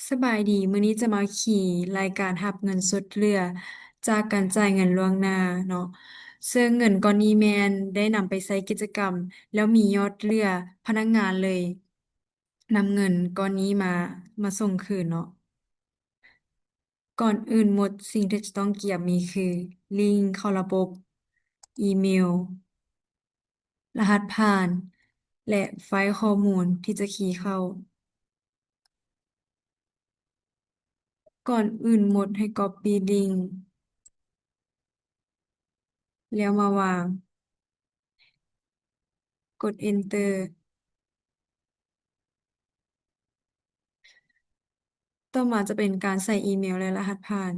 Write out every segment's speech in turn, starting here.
ສະບາຍດີ, ມື້ນີ້ຈະມາຂີ່ລາຍການຮັບເງິນສົດເຫຼືອຈາກການຈ່າຍເງິນລ່ວງໜ້າເນາະ, ເຊິ່ງເງິນກ້ອນນີ້ແມ່ນໄດ້ນຳໄປໃຊ້ກິດຈະກຳ ແລ້ວມີຍອດເຫຼືອ, ພະນັກງານເລີຍນຳເງິນກ້ອນນີ້ມາ, ມາສົ່ງຄືນເນາະ. ກ່ອນອື່ນໝົດ, ສິ່ງທີ່ຈະຕ້ອງກຽມມີຄື ລິ້ງເຂົ້າລະບົບ, ອີເມວ, ລະຫັດຜ່ານ ແລະ ໄຟລ໌ຂໍ້ມູນທີ່ຈະຄີເຂົ້າ. ກ່ອນອື່ນໝົດ, ໃຫ້ກັອບປີ້ລິ້ງ ແລ້ວມາວາງ, ກົດເອັນເຕີ. ຕໍ່ມາຈະເປັນການໃສ່ອີເມວ ແລະ ລະຫັດຜ່ານ.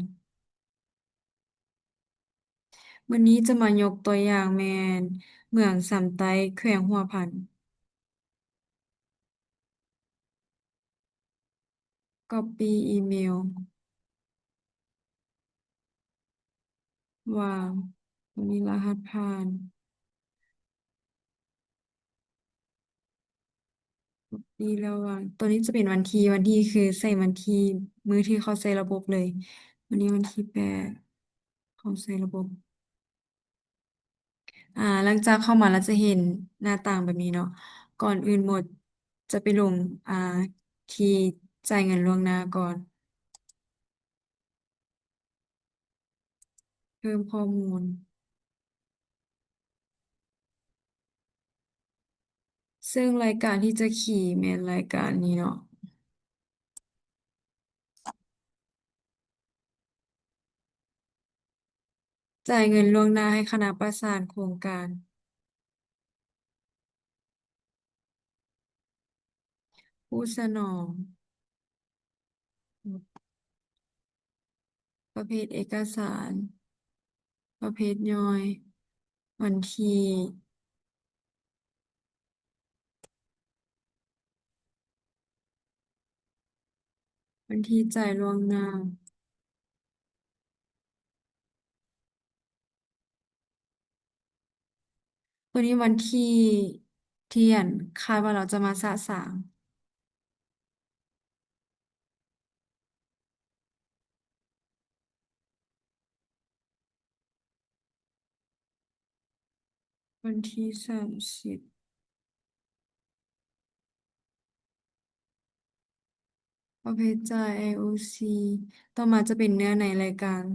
ມື້ນີ້ຈະມາຍົກຕົວຢ່າງແມ່ນເມືອງຊຳໃຕ້ ແຂວງຫົວພັນ. ກັອບປີ້ອີເມວ ວາງ, ຕົວນີ້ລະຫັດຜ່ານ. ນີ້ລະຫວ່າງ, ຕົວນີ້ຈະເປັນວັນທີ, ວັນທີຄືໃສ່ວັນທີມື້ທີ່ເຂົ້າໃສ່ລະບົບເລີຍ. ວັນນີ້ວັນທີແປດ ເຂົ້າໃສ່ລະບົບ. ອາ, ຫຼັງຈາກເຂົ້າມາແລ້ວຈະເຫັນໜ້າຕ່າງແບບນີ້ເນາະ. ກ່ອນອື່ນໝົດຈະໄປລົງ, ອາ, ທີ່ຈ່າຍເງິນລ່ວງໜ້າກ່ອນ. ເພີ່ມຂໍ້ມູນ. ເຊິ່ງລາຍການທີ່ຈະຂີ່ແມ່ນລາຍການນີ້ເນາະ. ຈ່າຍເງິນລ່ວງໜ້າໃຫ້ຄະນະປະສານໂຄງການ. ຜູ້ສະໜອງ, ປະເພດເອກະສານ, ປະເພດຍ່ອຍ, ວັນທີ, ວັນທີຈ່າຍລ່ວງໜ້າ. ຕົວນີ້ວັນທີທີ່ ອັນ ຄາດວ່າລາວຈະມາສະສາງ. ວັນທີສາມສິບ. ປະເພດຈ່າຍ ໄອໂອຊີ. ຕໍ່ມາຈະເປັນເນື້ອໃນລາຍການ.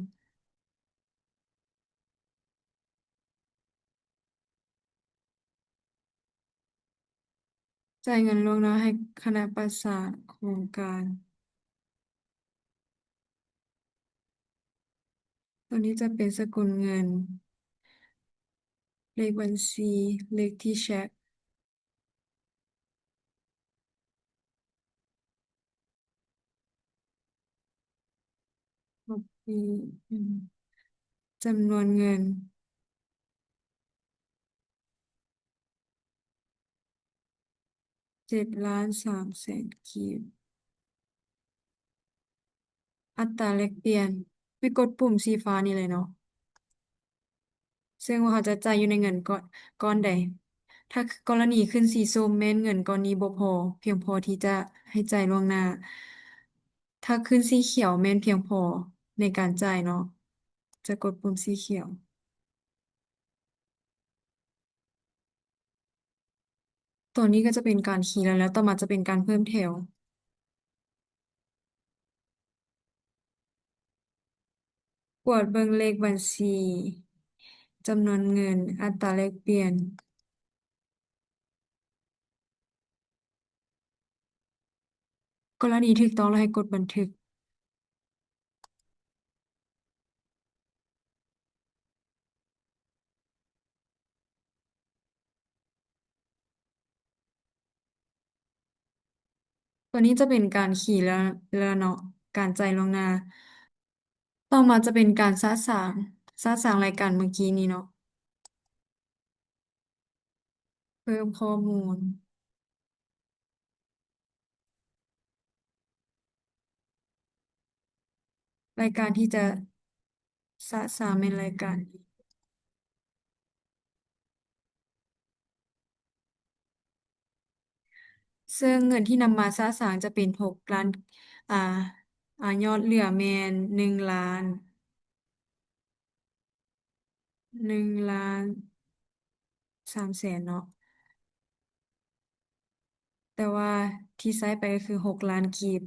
ຈ່າຍເງິນລ່ວງໜ້າໃຫ້ຄະນະປະສານໂຄງການ. ຕົວນີ້ຈະເປັນສະກຸນເງິນ, ເລກບັນຊີ, ເລກທີ່ແຊັກ. ຈຳນວນເງິນ ເຈັດລ້ານສາມແສນກີບ. ອັດຕາແລກປ່ຽນ, ໄປກົດປຸ່ມສີຟ້ານີ້ເລີຍເນາະ. ເຊິ່ງວ່າເຮົາຈະຈ່າຍຢູ່ໃນເງິນກ້ອນ, ກ້ອນໃດ. ຖ້າກໍລະນີຂຶ້ນສີສົ້ມ ແມ່ນເງິນກ້ອນນີ້ບໍ່ພໍ, ພຽງພໍທີ່ຈະໃຫ້ຈ່າຍລ່ວງໜ້າ. ຖ້າຂຶ້ນສີຂຽວແມ່ນພຽງພໍໃນການຈ່າຍເນາະ, ຈະກົດປຸ່ມສີຂຽວ. ຕົວນີ້ກໍຈະເປັນການຄີແລ້ວ, ແລ້ວຕໍ່ມາຈະເປັນການເພີ່ມແຖວ. ກວດເບິ່ງເລກບັນຊີ, ຈຳນວນເງິນ, ອັດຕາແລກປ່ຽນ. ກໍລະນີຖືກຕ້ອງແລ້ວໃຫ້ກົດບັນທຶກ. ຕົວນີ້ຈະເປັນການຄີແລ້ວ, ແລ້ວເນາະ, ການຈ່າຍລ່ວງໜ້າ. ຕໍ່ມາຈະເປັນການສະສາງ, ສະສາງລາຍການເມື່ອກີ້ນີ້ເນາະ. ເພີ່ມຂໍ້ມູນ. ລາຍການທີ່ຈະສະສາງແມ່ນລາຍການນີ້. ເຊິ່ງເງິນທີ່ນຳມາສະສາງຈະເປັນຫົກລ້ານ ອາ ອາ ຍອດເຫຼືອແມ່ນໜຶ່ງລ້ານ ໜຶ່ງລ້ານສາມແສນເນາະ ແຕ່ວ່າທີ່ໃຊ້ໄປກໍຄືຫົກລ້ານກີບ.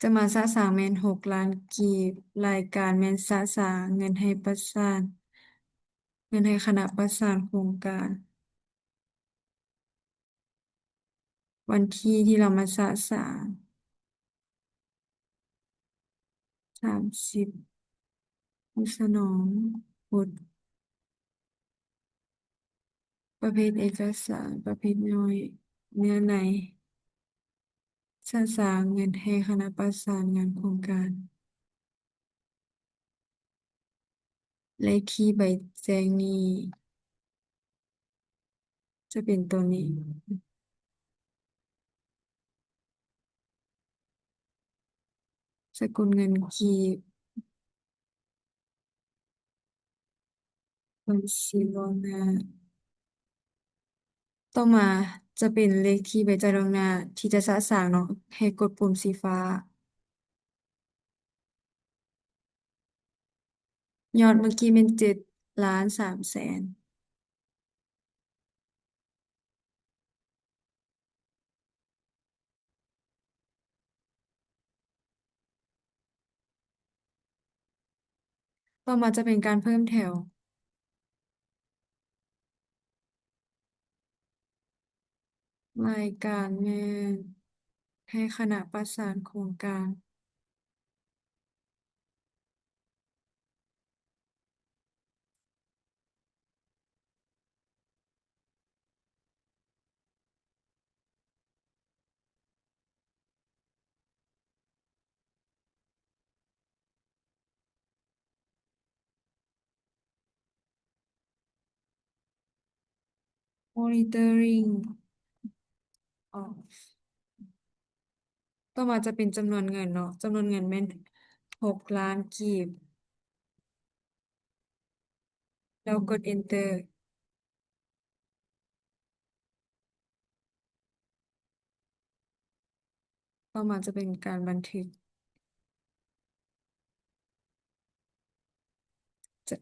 ຈະມາສະສາງແມ່ນຫົກລ້ານກີບ, ລາຍການແມ່ນສະສາງເງິນໃຫ້ປະສານ ເງິນໃຫ້ຄະນະປະສານໂຄງການ. ວັນທີທີ່ລາວມາສະສາງ ສາມສິບ ຜູ້ສະໜອງບົດ ປະເພດເອກະສານ ປະເພດຍ່ອຍ ເນື້ອໃນ ສະສາງເງິນໃຫ້ຄະນະປະສານງານໂຄງການ. ເລກທີໃບແຈ້ງໜີ້ ຈະເປັນໂຕນີ້ ສະກຸນເງິນກີບ ບັນຊີລ່ວງໜ້າ. ຕໍ່ມາຈະເປັນເລກທີໃບຈ່າຍລ່ວງໜ້າທີ່ຈະສະສາງເນາະ ໃຫ້ກົດປຸ່ມສີຟ້າ. ຍອດເມື່ອກີ້ແມ່ນເຈັດລ້ານສາມແສນ. ຕໍ່ມາຈະເປັນການເພີ່ມແຖວ. ລາຍການແມ່ນໃຫ້ຄະນະປະສານໂຄງການ. มอนิเตอร์ริง ออฟ ຕໍ່ມາຈະເປັນຈຳນວນເງິນເນາະ ຈຳນວນເງິນແມ່ນຫົກລ້ານກີບ ແລ້ວກົດເອັນເຕີ. ຕໍ່ມາຈະເປັນການບັນທຶກ. ຈະ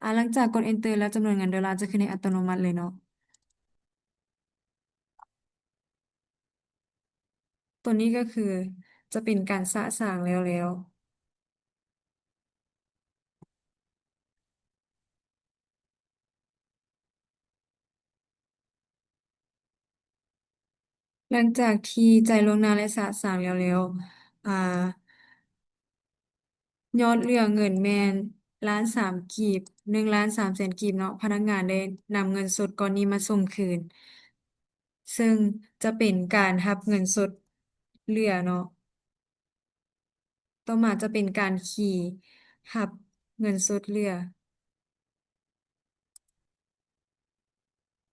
ອາ ຫຼັງຈາກກົດເອັນເຕີແລ້ວ ຈຳນວນເງິນໂດລາຈະຂຶ້ນໃຫ້ອັດຕະໂນມັດເລີຍເນາະ. ຕົວນີ້ກໍຄືຈະເປັນການສະສາງແລ້ວໆ. ຫຼັງຈາກທີ່ຈ່າຍລ່ວງໜ້າ ແລະ ສະສາງແລ້ວໆ ອາ ຍອດເຫຼືອເງິນແມ່ນລ້ານສາມກີບ ໜຶ່ງລ້ານສາມແສນກີບເນາະ. ພະນັກງານໄດ້ນຳເງິນສົດກ້ອນນີ້ມາສົ່ງຄືນ ເຊິ່ງຈະເປັນການຮັບເງິນສົດເຫຼືອເນາະ. ຕໍ່ມາຈະເປັນການຄີຮັບເງິນສົດເຫຼືອ.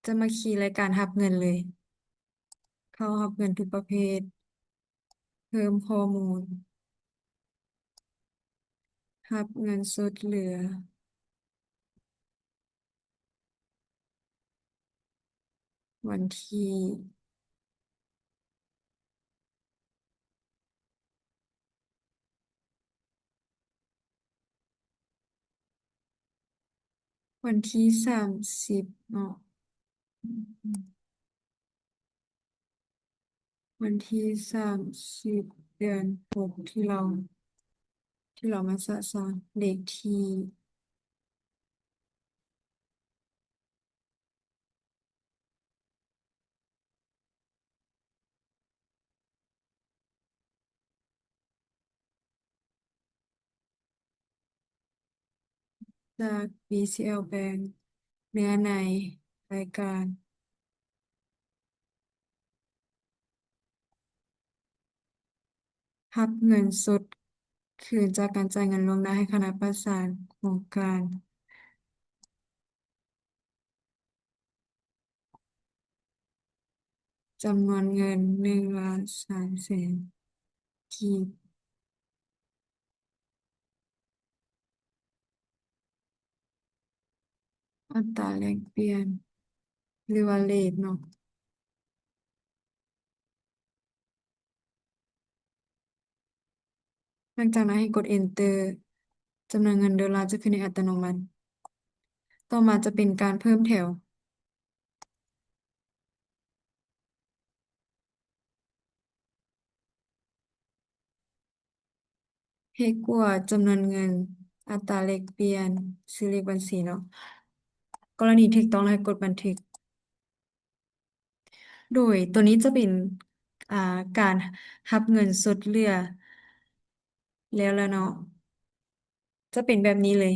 ຈະມາຄີລາຍການຮັບເງິນເລີຍ. ເຂົ້າຮັບເງິນທຸກປະເພດ. ເພີ່ມຂໍ້ມູນ. ຮັບເງິນສົດເຫຼືອ. ວັນທີ ວັນທີສາມສິບເນາະ. ວັນທີສາມສິບ ເດືອນຫົກ ທີ່ເຮົາ ທີ່ເຮົາມາສະສາງເລກທີ ຈາກ BCL Bank ເນື້ອໃນລາຍການ ຮັບເງິນສົດຄືນຈາກການຈ່າຍເງິນລ່ວງໜ້າໃຫ້ຄະນະປະສານໂຄງການ. ຈຳນວນເງິນ ໜຶ່ງລ້ານສາມແສນ ກີບ. ອັດຕາແລກປ່ຽນ ຫຼືວ່າເຣດເນາະ. ຫຼັງຈາກນັ້ນໃຫ້ກົດ Enter ຈຳນວນເງິນໂດລາຈະຂຶ້ນໃຫ້ອັດຕະໂນມັດ. ຕໍ່ມາຈະເປັນການເພີ່ມແຖວ. ໃຫ້ກວດຈຳນວນເງິນ, ອັດຕາແລກປ່ຽນ, ຊື່ເລກບັນຊີເນາະ. ກໍລະນີຖືກຕ້ອງແລ້ວໃຫ້ກົດບັນທຶກ. ໂດຍໂຕນີ້ຈະເປັນ ອ່າ ການຮັບເງິນສົດເຫຼືອແລ້ວລະເນາະ. ຈະເປັນແບບນີ້ເລີຍ.